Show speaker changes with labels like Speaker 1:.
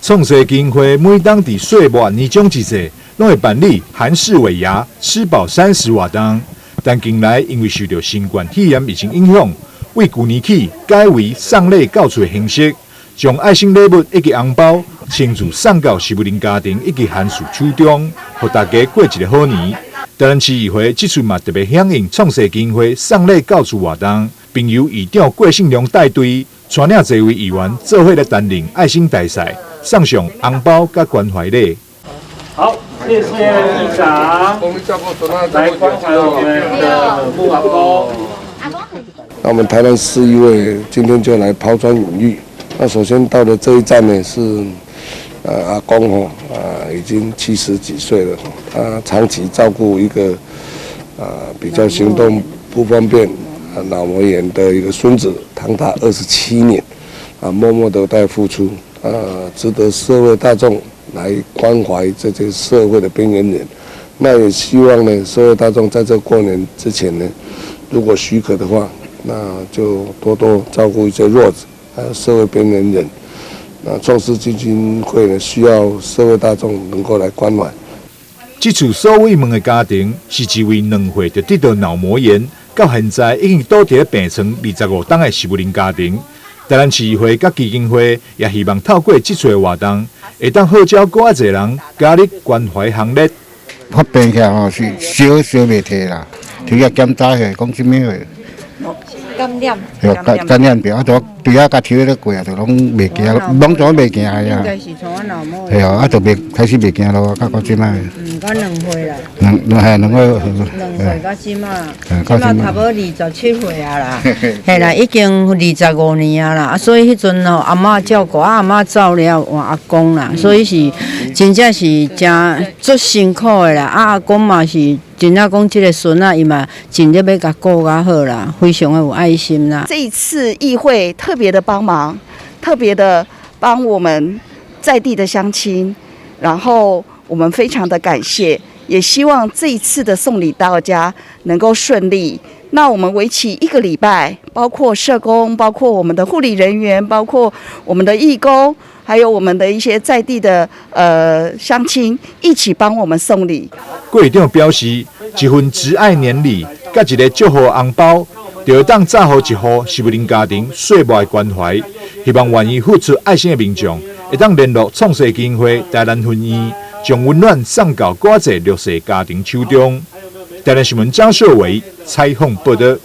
Speaker 1: 創世基金會每當佇歲末年終之際，攏會辦理韓式尾牙，吃飽30活動。但近來因為受著新冠肺炎疫情影響，為舊年起改為送禮到厝的形式，將愛心禮物以及紅包親自送到食物人家庭以及韓事手中，予大家過一个好年。台南市議會這次嘛特別響應創世基金會送禮到厝活動，並由議長郭信良帶隊，帶領濟位議員做伙來擔任愛心大使，送上紅包佮關懷禮。
Speaker 2: 好，謝謝議長來關懷我們的木阿公。
Speaker 3: 那我們台南市議會今天就來拋磚引玉。那首先到的這一站呢是，阿公吼，啊，已經70幾歲了，他長期照顧一個比較行動不方便、腦膜炎的一個孫子，長達27年，啊，默默的在付出，啊，值得社會大眾來關懷這些社會的邊緣人。那也希望呢，社會大眾在這過年之前呢，如果許可的話，那就多多照顧一些弱者，還有社會邊緣人。那創世基金會呢，需要社會大眾能夠來關懷。
Speaker 1: 這次所慰問的家庭是一位2歲就得著腦膜炎，到現在已經倒佇咧病床25冬的食物人家庭。台南市議會佮基金會也希望透過這次的活動，會當號召閣較濟人加入關懷行列。
Speaker 4: 發病起來吼是燒燒袂退啦，去遐檢查下講啥物貨？
Speaker 5: 感染。
Speaker 4: 對，感染著，啊，就對啊，共抽咧過啊，就攏袂行，攏總袂行啊。
Speaker 5: 應該是從我腦膜。
Speaker 4: 對啊，啊，就袂開始袂行路，到這擺。
Speaker 5: 嗯，到2歲啦。
Speaker 4: 兩兩係2歲。
Speaker 5: 2歲到這馬，這馬差不多27歲啊啦。嘿啦，已經25年啊啦，啊，所以彼陣吼阿嬤照顧，啊阿嬤走了換阿公啦，所以是真正是誠足辛苦的啦。啊，阿公嘛是真正講這个孫仔，伊嘛盡力欲共顧較好啦，非常的有愛心啦。
Speaker 6: 這一次議會特別的幫忙，特別的幫我們在地的鄉親，然後我們非常的感謝，也希望這一次的送禮到家能夠順利。那我們為期一個禮拜，包括社工，包括我們的護理人員，包括我們的義工，還有我們的一些在地的鄉親，一起幫我們送禮。
Speaker 1: 郭議長表示，一份摯愛年禮，佮一个祝福紅包，就會當造福一戶食物人家庭歲末的關懷。希望願意付出愛心的民眾，會當聯絡創世基金會台南分院，將溫暖送到閣較濟弱勢家庭手中。台南新聞張秀維採訪報導。